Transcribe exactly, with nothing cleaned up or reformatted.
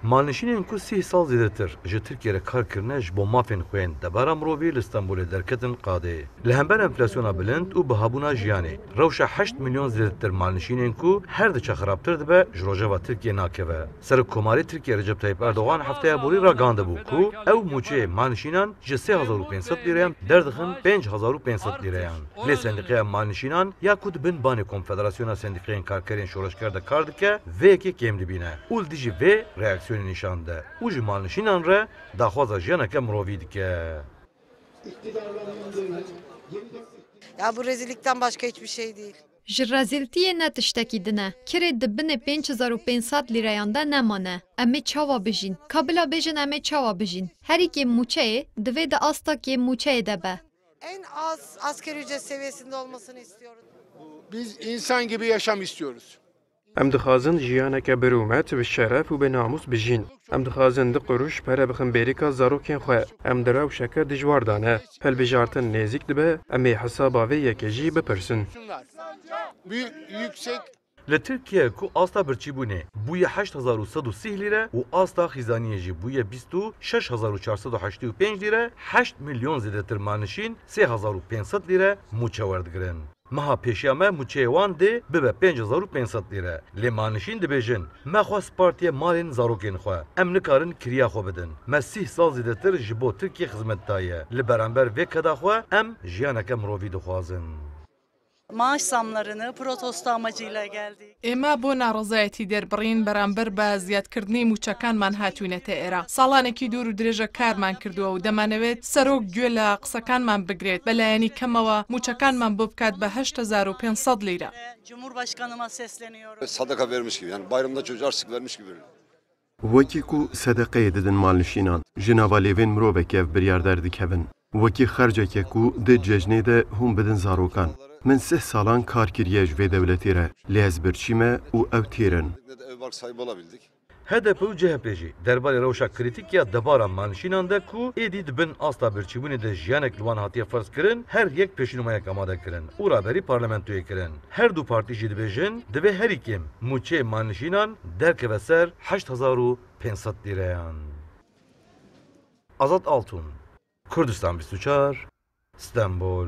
Malnişînên ku sîh sal zêdetir ji Tirkiyê re kar kirine ji bo mafên xwe yên debara mirovî li Stenbolê derketin qadê. Li hember enflasyona bilind û bihabûna jiyanê, rewşa heşt milyon zêdetir malnişînên ku her diçe xirabtir dibe, ji rojeva Tirkiyê nakeve. Serokkomarê Tirkiyê Recep Tayyip Erdogan hefteya borî ragandibû ku ew mûçeyê malnişînan ji sê hezar û pênc sed lîreyan derdixin pênc hezar û pênc sed lîreyan. Lê sendîqeya malnişînan ya ku di bin banê Konfederasyona Sendîqeyên Karkerên Şoreşger de kar dike, vê yekê kêm dibîne û li dijî vê reaksiyonê nîşan dide û ji malnişînan re daxwaza jiyaneke mirovî dike. Ya bu rezillikten başka hiçbir şey değil. Ji rezîltiyê ne tiştekî din e. Kirê di binê pênc hezar û pênc sed lîreyan de nemane. Em ê çawa bijîn? Ka bila bêjin em ê çawa bijîn? Herî kêm mûçeyê, divê di asta kêm mûçeyê de be. En az asgari ücret seviyesinde olmasını istiyoruz. Biz insan gibi yaşam istiyoruz. Em dixwazin jiyaneke bi rûmet, bi şeref û bi namûs bijîn. Em dixwazin du quruş pere bixin bêrîka zarokên xwe. Em di rewşeke dijwar de ne. Hilbijartin nêzîk dibe, em ê hesaba vê yekê jî bipirsin. Büyük, yüksek Li Tirkiye ku asta birçîbûnê bûye heşt hezar û sed û sîh lîre û asta xîzaniyê jî bûye bîst û şeş hezar û çar sed û heştê û pênc lîre, heşt milyon zêdetir malnişîn sê hezar û pênc sed lîre mûçe werdigirin. Meha pêşiya me mûçeyê wan dê bibe pênc hezar û pênc sed lîre. Lê malnişîn dibêjin, me xwe spartiye malên zarokên xwe. Em nikarin kiriya xwe bidin. Me sîh sal zêdetir ji bo Tirkiyê xizmet daye. Li beramber vê keda xwe em jiyaneke mirovî dixwazin. Maaş zamlarını protesto amacıyla geldik. ئێمە بۆ ناڕەزایەتی دەربڕین بەرامبەر بە زیادکردنی مووچەکانمان هاتووینەتە ئێرە. ساڵانێکی دوور و درێژە کارمان کردووە و دەمانەوێت سەرۆک گوێ لە قسەکانمان بگرێت، بەلایەنی کەمەوە مووچەکانمان بۆ بکات بە هەشت هەزار و پێنج سەد لیرە. Cumhurbaşkanıma sesleniyorum. Sadaka vermiş gibi, yani bayramda çocuğu harçlık vermiş gibi. Wekî ku sedeqeyê didin malnişînan, ji nava lêvên mirovekî ev biryar derdikevin. Wekî xerceke ku di cejnê de hûn bidin zarokan. Min sih salan kar kiriye ji vê dewletê re, lê ez birçî me û ew têr in. Ne de ev bark sahibi olabildik. H D P û C H P jî derbarê rewşa krîtîk ya debara malnişînan de ku êdî di bin asta birçîbûnê de jiyanek li wan hatiye ferz kirin, her yek pêşnûmeyek amade kirin û raberî parlamentoyê kirin. Her du partî jî dibêjin, divê herî kêm mûçeyê malnişînan derkeve ser heşt hezar û pênc sed lîreyan. Azad Altun, Kurdistan bîst û çar, Stenbol.